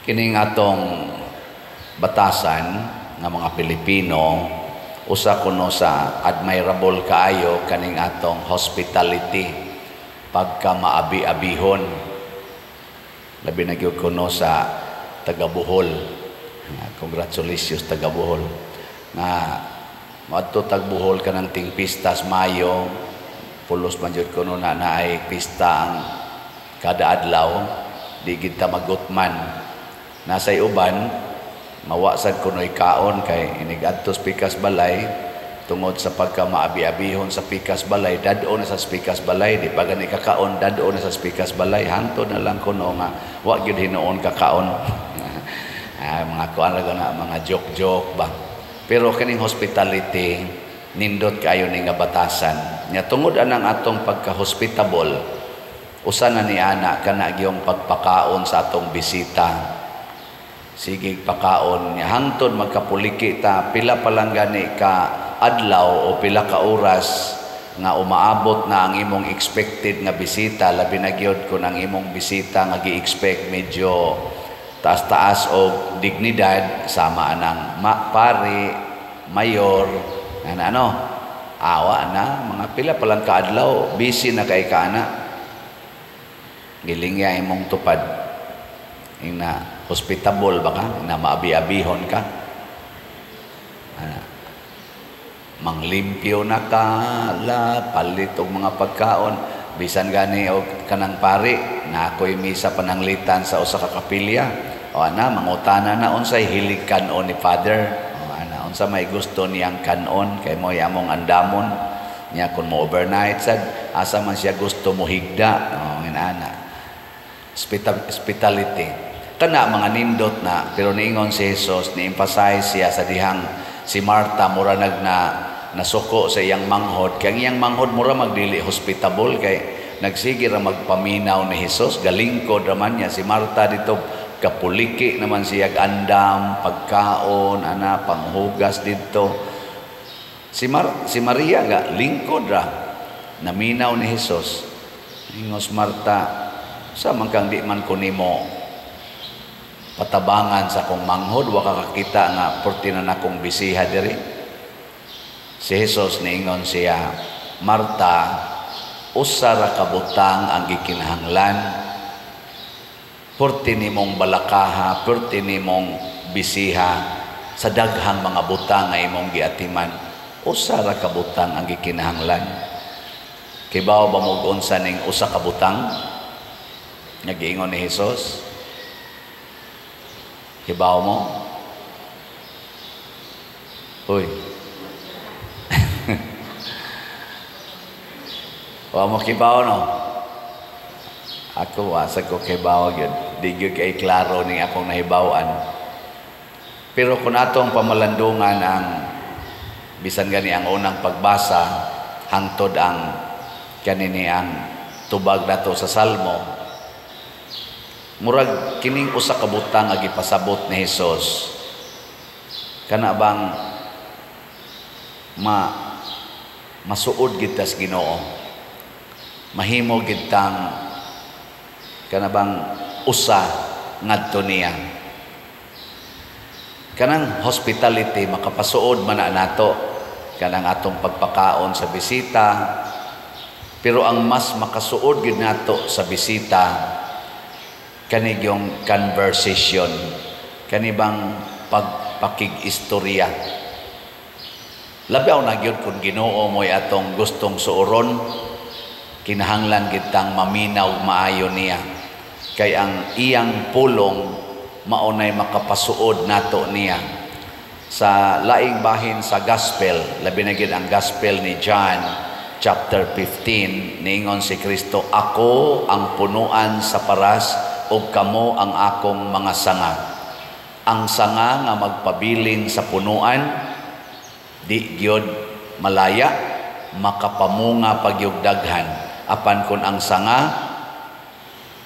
Kining atong batasan nga mga Pilipino, usa kuno sa admirable kaayo kaning atong hospitality, pagka maabi-abihon, labi na gyud kuno sa taga Bohol. Congratulations, taga Bohol, nga moadto tag Bohol kanang ting pistas Mayo, pulos man jud kuno na naay pista ang kada adlaw, di gid ta magutman. Nasay uban mawa sad kuno'y kaon kay inig adto sa pikas balay, tungod sa pagka maabi-abihon sa pikas balay, dad-on na sa pikas balay, di pa gani kakaon, dad-on na sa pikas balay, hantod na lang kuno nga wa gyud hinuon kakaon. Ah, mga kuan ra na, mga joke-joke ba. Pero kining hospitality, nindot kaayo ni nga batasan nya. Tungod anang atong pagka-hospitable, usa na ni ana kana gyung pagpakaon sa atong bisita. Sige pakaon niya hangtod magkapuliki ta. Pila pa lang gani ka adlaw o pila ka oras nga umaabot na ang imong expected nga bisita, labi na gyud kun ang imong bisita nga gi-expect medyo taas-taas og dignidad, sama anang pari, mayor, ana ano, awa na mga pila pa lang kaadlaw, busy na kay ka ana, gilingya imong tupad. Ina hospitable ba ka na maabi-abihon ka ana, manglimpyo na ka la, palit og mga pagkaon, bisan gani og kanang pari na ako'y misa pananglitan sa usa ka kapilya, o ana, mangutana na unsay hilig kan-on ni Father, o ana, unsa may gusto niyang kan-on kay mo among andamon niya. Kun mo overnight sad, asa man siya gusto mo higda, o ana, hospitality kana mga nindot na. Pero niingon si Jesus, ni-emphasize siya sa dihang si Marta mura nag na nasuko sa iyang manghod, kay ang iyang manghod mura magdili hospitable, kay nagsige ra magpaminaw ni Jesus, galingkod ra man niya. Si Marta dito kapuliki naman siya, andam pagkaon ana, panghugas didto. Si Maria ga lingkod ra, naminaw ni Jesus. Ingos Marta, "Sa man kang di man ko nimo patabangan sa akong manghod? Wa ka kakita nga porti na nakong bisiha diri?" Si Jesus, niingon siya, "Marta, usa ra ka butang ang gikinahanglan. Porti nimong balakaha, porti nimong bisiha sa daghang mga butang nga imong giatiman, usa ra ka butang ang gikinahanglan." Kibaw ba mo unsa ning usa ka butang nga giingon ni Jesus? Hibaw mo? Uy. Wa mo kibaw, no? Ako, asa ko kibaw gyud. Di gyud kay klaro ning akong nahibaw-an. Pero kung atong pamalandungan ang bisan gani ang unang pagbasa hangtod ang kanini ang tubag nato sa Salmo, murag kining usa ka butang nga gipasabot ni Hesus, kana bang masuod gid tas Ginoo, mahimo gid tang kana bang usa ngadto niya. Kanang hospitality makapasuod man na nato, kanang atong pagpakaon sa bisita, pero ang mas makasuod gid nato sa bisita kani yung conversation, kani bang pagpakig-istorya. Labi na gyud kung Ginoo mo'y atong gustong suoron, kinahanglan gid tang maminaw maayo niya, kay ang iyang pulong maunay makapasuod nato niya. Sa laing bahin sa gospel, labi na gyud ang gospel ni John chapter 15, niingon si Kristo, "Ako ang punuan sa paras ug kamo ang akong mga sanga. Ang sanga nga magpabilin sa punuan di gyud malaya, makapamunga pagyug daghan. Apan kun ang sanga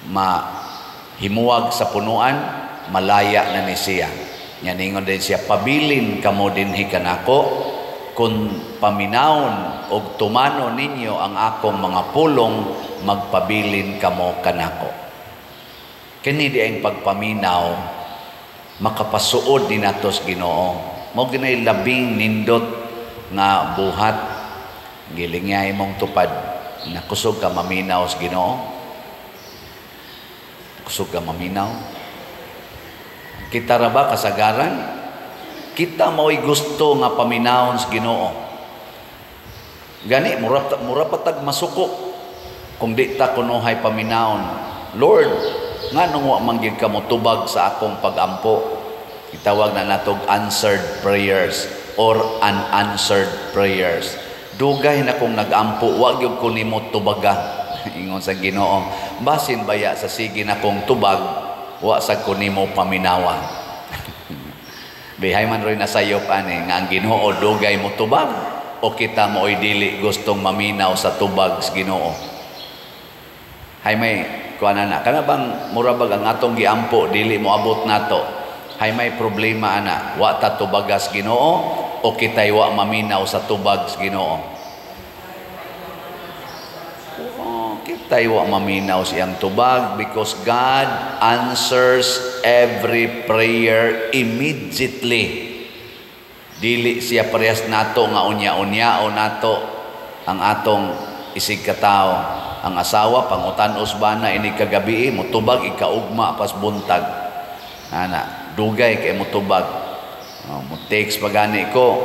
mahimuwag sa punuan, malaya na ni siya." Nya ningon din siya, "Pabilin kamo dinhi kanako, kun paminawon og tumano ninyo ang akong mga pulong, magpabilin kamo kanako." Kini di ang pagpaminaw. Makapasuod ni nato sa Ginoo. Mao ginay labing nindot nga buhat. Gilingay mong tupad, nakusog ka maminaw sa Ginoo. Kusog ka maminaw. Kita ra ba kasagaran? Kita mao'y gusto nga paminawon sa Ginoo. Gani mura, mura patag masuko kung di ta kunuhay paminawon. "Lord, nganong wa man gyud ka motubag sa akong pagampo?" Itawag na natog answered prayers or unanswered prayers. "Dugay na kong nagampo, wa gyud ko nimo tubaga." Ingon sa Ginoo, "Basin baya sa sige na kong tubag, wa sa ko nimo paminawa." Bihay man ro'y nasayop ani nga ang Ginoo dugay mo tubag o kita mo'y dili gustong maminaw sa tubag sa Ginoo. Hay may kuan na kana bang mura bag ang atong giampo dili mo abot nato. Hay may problema ana, wa ta tubagas Ginoo o kita'y wa maminaw sa tubag sa Ginoo. Oh, kita'y wa maminaw siyang tubag because God answers every prayer immediately. Dili siya parehas nato nga unya-unya o nato ang atong isig katao. Ang asawa pangutan-os bana ini kagabi, mutubag ikaugma pas buntag. Ana, dugay kay mutubag. Oh, mo text pa gani ko,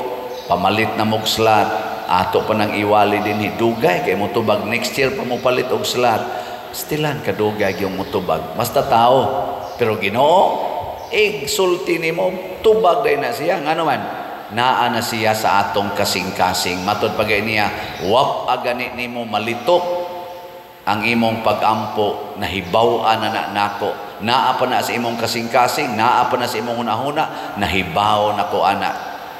"Pamalit na mog slot." Ato pa nang iwali dinhi, dugay kay mutubag, next year pa mo palit og slot. Stilan kadugay yung mutubag. Basta tao. Pero Ginoo, igsulti nimo, tubag day na siya. Ngano man, naa na siya sa atong kasing-kasing. Matod pa niya, "Wap agani nimo malitok ang imong pagampo, nahibaw-an na na nako." Naa pa na sa imong kasing-kasing, naa pa na sa imong hunahuna, nahibaw nako ana.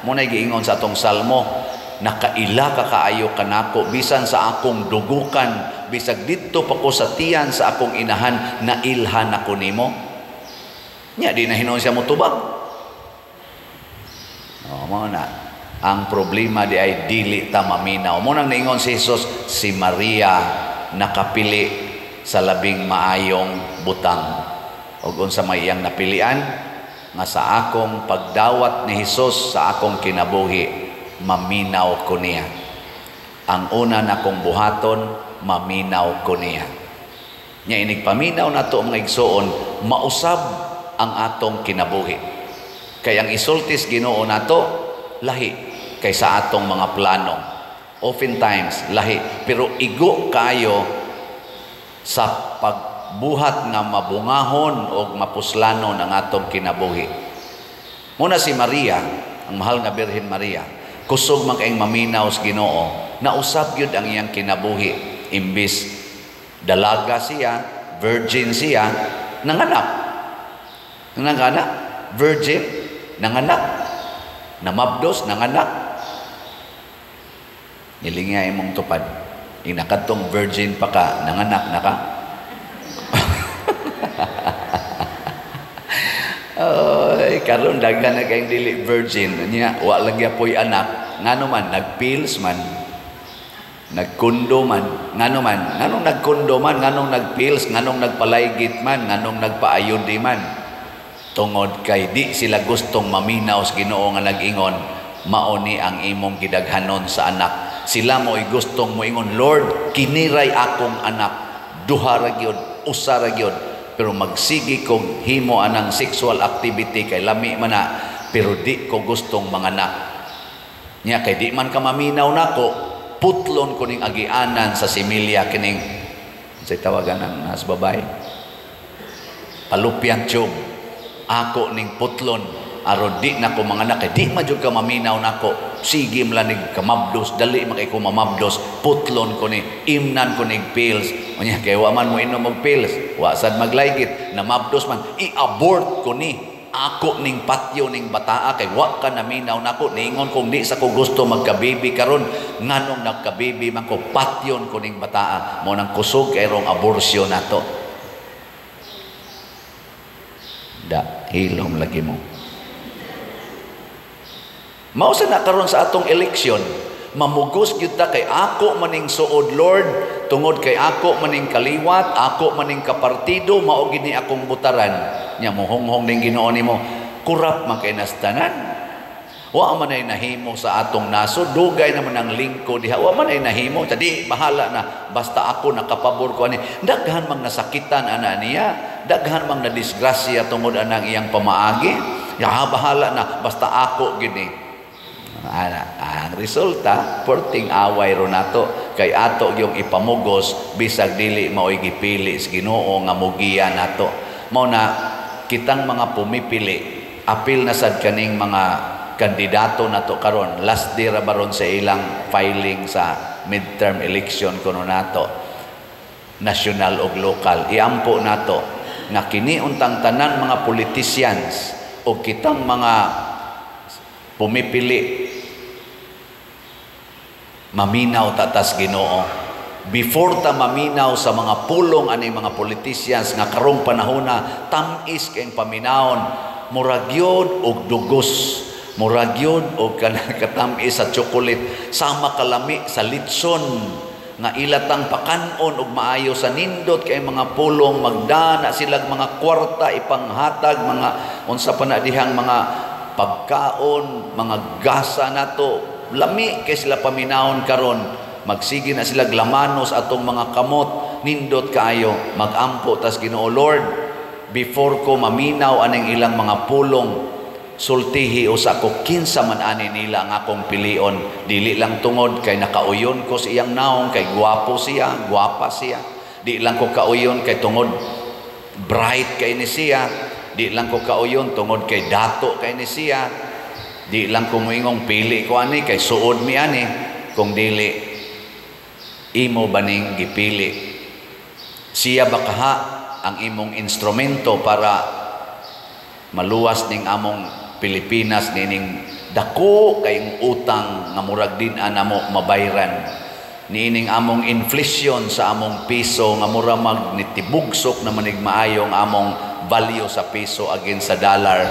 Muna giingon sa atong salmo, "Nakaila ka kaayo kanako bisan sa akong dugukan, bisag didto pa ko sa tiyan sa akong inahan, nailhan ako nimo." Nya di na hinuon siya motubag. Oh, mao na. Ang problema di ay dili ta maminaw. Mo nang niingon si Jesus, si Maria nakapili sa labing maayong butang. Ug unsa may iyang napilian? Nga sa akong pagdawat ni Hesus sa akong kinabuhi, maminaw ko niya. Ang una na kong buhaton, maminaw ko niya. Nya inig paminaw nato, mga igsoon, mausab ang atong kinabuhi. Kay ang isultis Ginoo nato lahi kaysa atong mga plano. Oftentimes lahi, pero igo kayo sa pagbuhat nga mabungahon o mapuslanon ang atong kinabuhi. Muna si Maria, ang mahal nga Birhen Maria, kusog man kayong maminaw sa Ginoo, nausab gyud ang iyang kinabuhi. Imbis dalaga siya, virgin siya, nanganak. Nanganak, virgin, nanganak. Namabdos, nanganak. Nilingya imong tupad. Inakadtong virgin pa ka, nanganak na ka. Oy, karon daghan na kayong dili virgin. Nya, wa lang gyapoy anak. Ngano man, nagpills man. Nagkundo man. Ngano man, nganong nagkundo man, nganong nagpills, nganong nagpalaygit man, nganong nagpaayodi man. Tungod kay di sila gustong maminaw sa Ginoo nga nag-ingon, "Mao ni ang imong gidaghanon sa anak." Sila mo'y gustong moingon, "Lord, kiniray akong anak, duha ra gyud, usa ra gyud, pero magsigi kog himo anang sexual activity kay lami man na, pero di ko gustong manganak." Nya kay di man ka maminaw nako, putlon ko ning agianan sa similya kining say tawagan ng nas babay, fallopian tube. Ako ning putlon aron di na ko manganak kay di man jud ka maminaw nako. Sige man nig kamabdos, dali man kay ko mamabdos, putlon ko ni, imnan ko nig pills. Unya kay wa man mo inom og pills, wa sad maglaygit, namabdos man, i-abort ko ni, ako ning patyo ning bataa kay wa ka naminaw nako. Niingon kung di sa ko gusto magka-baby karon, nganong nagka-baby man ko? Patyon ko ning bataa. Mo nang kusog kay rong aborsyon nato. Da hilom lagi mo. Mao sa na karon sa atong eleksyon, mamugos gyud ta kay ako maning suod, Lord, tungod kay ako maning kaliwat, ako maning kapartido, mao gid ni akong butaran. Nya mohonghong ning Ginoo nimo. Kurap man kay nastanan. Wa man ay nahimo sa atong nasod, dugay naman ang lingkod diha. Wa man ay nahimo, di bahala na, basta ako nakapabor ko ani. Daghan mang nasakitan ana niya, daghan mang nadisgrasya tungod anang iyang pamaagi. Ya bahala na, basta ako gini. Ana, ang resulta, perting away ro nato kay ato yung ipamugos bisag dili maoy gipili sa Ginoo nga mugiya nato. Mao na kitang mga pumipili, apil na sad kaning mga kandidato nato karon, last day ra baron sa ilang filing sa midterm election kuno nato, national ug local. Iampo nato nga kini untang tanan mga politicians o kitang mga pumipili, maminaw tatas Ginoo. Before ta maminaw sa mga pulong ani mga politicians nga karong panahona tam-is kayong paminawon, murag yun og dugos, murag yun og katam-is sa chocolate, sama kalami sa litson nga ilatang pakanon og maayo sa nindot kay mga pulong, magdana silag mga kwarta ipanghatag, mga unsa pa na dihang mga pagkaon, mga gasa nato, lami kay sila paminawon karon. Magsige na sila lamanos atong mga kamot, nindot kaayo, magampo tas Ginoo, Lord, before ko maminaw aning ilang mga pulong, sultihi usa ko kinsa man ani nila ang akong pilion. Dili lang tungod kay nakauyon ko sa iyang naong, kay gwapo siya, gwapa siya. Di lang ko kauyon kay tungod bright kay ni siya. Di lang ko kauyon tungod kay dato kay ni siya. Di lang ko moingong pili ko ani kay suod mi ani. Kung dili, imo baning gipili? Siya ba kaha ang imong instrumento para maluwas ning among Pilipinas nining dako kayong utang nga murag din anamo mabayran, niining among inflation sa among piso nga mura mag nitibugsok na manig maayong among value sa piso against sa dollar?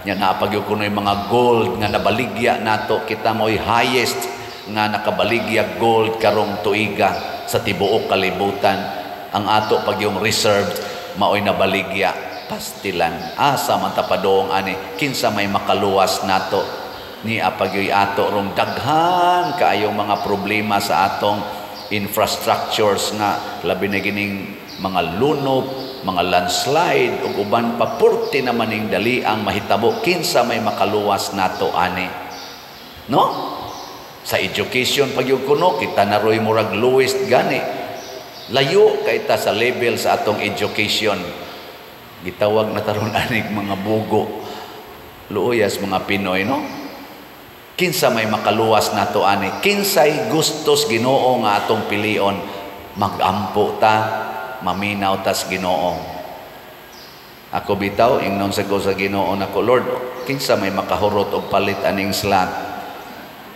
Nya napagyud kunoy mga gold nga nabaligya nato, kita mo'y highest nga nakabaligya gold karong tuiga sa tibuok kalibutan. Ang ato pag yung reserve maoy nabaligya pastilan. Asa man tapadong ani, kinsa may makaluwas nato? Ni apagyoy ato rong daghan kaayong mga problema sa atong infrastructures nga labi na gining mga lunop, mga landslide ug uban pa, purti naman ning dali ang mahitabo. Kinsa may makaluwas nato ani, no? Sa education pagyud kuno, kita na roy murag lowest gani, layo kay ta sa level sa atong education. Gitawag na taron anig mga bugo, luuyas mga Pinoy, no? Kinsa may makaluwas nato ani? Kinsay gustos Ginoo nga atong pilion? Magampo ta, maminaw tas Ginoo. Ako bitaw ingnon sa ko sa Ginoo nako, Lord, kinsa may makahurot og palit aning slot?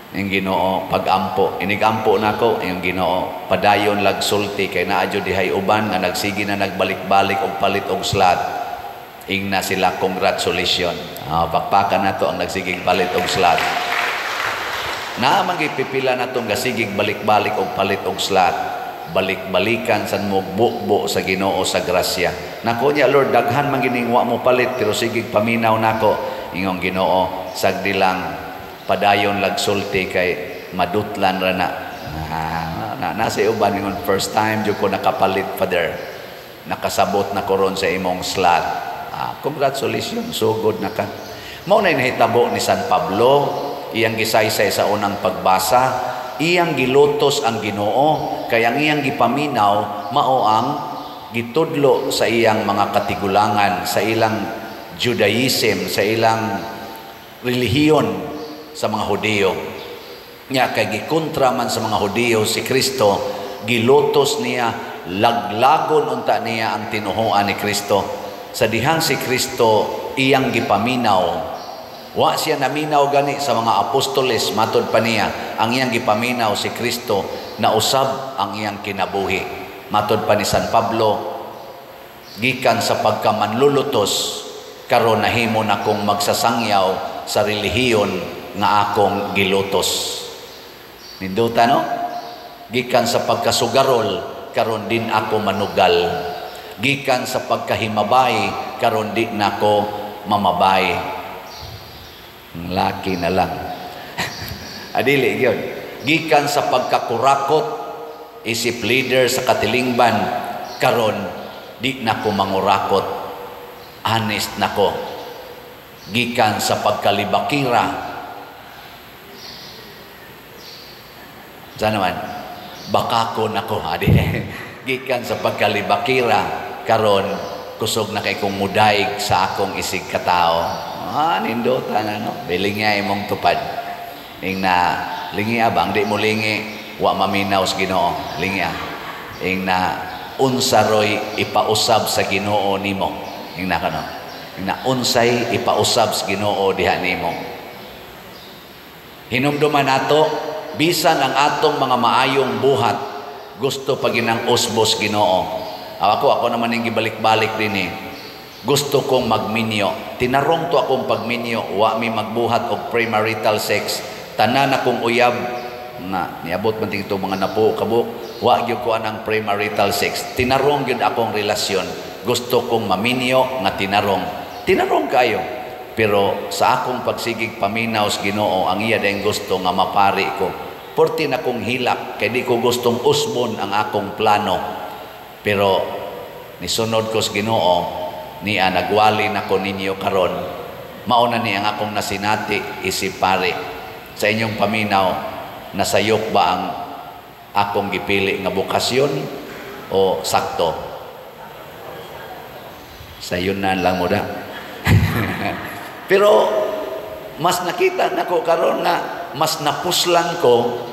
Ing Ginoo, pagampo, inigampo nako ing Ginoo, padayon lag sulti kay naa jud dihay uban nga nagsige na nagbalik-balik og palit og slot. Ingna sila, congratulations. Pakpakan nato ang nagsigig palit og slot. Naa man gipipila natong gasigig balik-balik og palit og slot. Balik-balikan san mo bubo sa Ginoo sa grasya. Nako niya, Lord, daghan man gining wa mo palit pero sigig paminaw nako. Ingong Ginoo, sagdi lang, padayon lagsulti kay madutlan ra na. Nasa uban ingon, first time jud ko nakapalit, Father. Nakasabot na ko ron sa imong slot. Congratulations, sugod na ka. Mao na nahitabo ni San Pablo, iyang gisaysay sa unang pagbasa, iyang gilutos ang Ginoo, kay ang iyang gipaminaw mao ang gitudlo sa iyang mga katigulangan, sa ilang Judaism, sa ilang relihiyon sa mga Hudiyo. Nya kay gikontra man sa mga Hudiyo si Kristo, gilutos niya, laglagon unta niya ang tinuhoan ni Kristo. Sa dihang si Kristo iyang gipaminaw, wa siya naminaw gani sa mga apostoles, matod pa niya, ang iyang gipaminaw si Kristo, nausab ang iyang kinabuhi. Matod pa ni San Pablo, gikan sa pagkamanlulutos, karon nahimo na kong magsasangyaw sa relihiyon nga akong gilutos. Ninduta, no? Gikan sa pagkasugarol, karon din ako manugal. Gikan sa pagkahimabay, karon di nako mamabay. Laki na lang. Adili gyud. Gikan sa pagkakurakot isip leader sa katilingban, karon di na ko mangurakot. Honest na ko. Gikan sa pagkalibakira. Sa naman, bakako na ko. Adi. Gikan sa pagkalibakira, karon kusog na kay kong mudaig sa akong isig katao. Ah, nindota na, no? Bilingi imong tupad. Ing na, lingi abang, di mo lingi, wa maminaw sa Ginoo. Lingi ah. Ing na, unsaroy ipausab sa Ginoo nimo. Ing na kano. Ing na, unsay ipausab sa Ginoo diha nimo. Hinumduman nato, bisan ang atong mga maayong buhat, gusto pa ginang usbos Ginoo. Ako naman yung gibalik-balik din eh. Gusto kong magminyo. Tinarong to akong pagminyo, wa mi magbuhat og premarital sex. Tanan akong uyab na niabot man ito mga napo kabuk, wa gyud ko anang premarital sex. Tinarong gyud akong relasyon. Gusto kong maminyo nga tinarong. Tinarong kayo. Pero sa akong pagsigig paminaw sa Ginoo, ang iya dayong gusto nga mapari ko. Porti na kong hilak kay di ko gustong usbon ang akong plano. Pero nisunod ko sa Ginoo, niya nagwali na ko ninyo karon. Mao na ni ang akong nasinati isip pare. Sa inyong paminaw, nasayop ba ang akong gipili nga bokasyon o sakto? Sayon na lang mo da. Pero mas nakita nako karon nga mas napuslan ko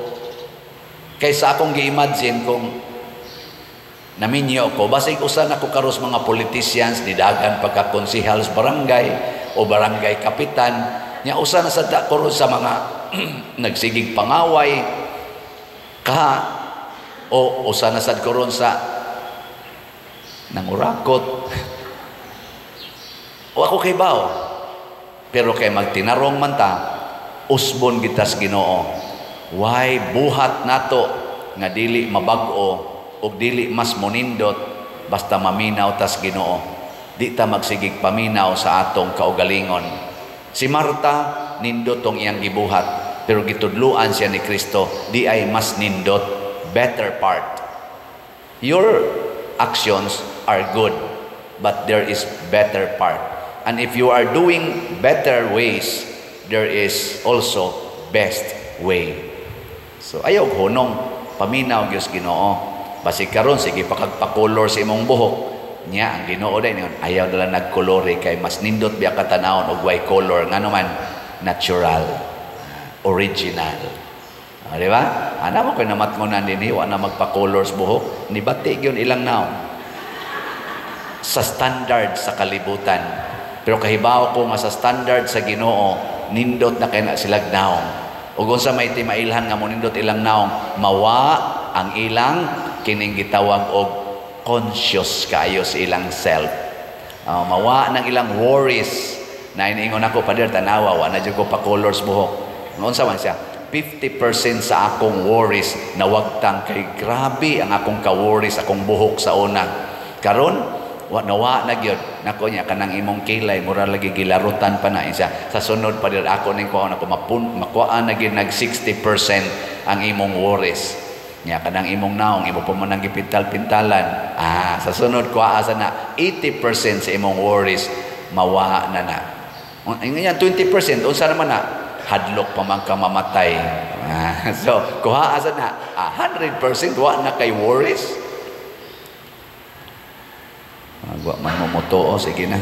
kaysa akong gi-imagine kung naminyo ko. Basig usa na ko karos mga politicians nidagan pagka-konsehal sa barangay o barangay kapitan nya, usa na sad ko ron sa mga nagsigig pangaway ka, o usa na sad ko ron sa nangurakot. O ako kay bao, pero kay magtinarong man ta, usbon kita sa Ginoo. Why buhat nato nga dili mabag-o ug dili mas monindot basta maminaw tas Ginoo. Di ta magsigig paminaw sa atong kaugalingon. Si Marta nindot tong iyang gibuhat, pero gitudluan siya ni Kristo, di ay mas nindot, better part. Your actions are good, but there is better part. And if you are doing better ways, there is also best way. So ayaw hunong, paminaw gyud sa Ginoo. Basig karon sige pakagpakolor sa imong buhok. Nya ang Ginoo dai ningon, ayaw dala nagkolore kay mas nindot biya ka tanawon og way color, ngano man natural, original. Ah, di ba? Ana mo koy namatngonan dinhi, wa na magpa-color sa buhok, nibati gyud ilang naong sa standard sa kalibutan. Pero kahibaw ko nga sa standard sa Ginoo, nindot na kay na silag naong. Ug unsa may timailhan nga monindot ilang naong, mawa ang ilang kining gitawag og conscious kayo sa ilang self. Mawa ng ilang worries. Na iniingon ako, "Pader, tanawa, wa na jud ko pa colors buhok." Unsa man siya? 50% sa akong worries nawagtang kay grabe ang akong ka-worries akong buhok sa una. Karon wa nawa na gyud. Nako niya kanang imong kilay mura lagi gilarutan pa na siya. Sa sunod, pader, ako ning kuha nako mapun makuha na gyud nag 60% ang imong worries. Nya kanang imong naong imo pa man ang gipintal-pintalan. Ah, sa sunod kuha asa na 80% sa imong worries mawa na na. Ngayon 20% unsa naman na? Hadlok pa man ka mamatay. Ah, so kuha asa na 100% wa na kay worries. Agwa man mo motuo, sige na.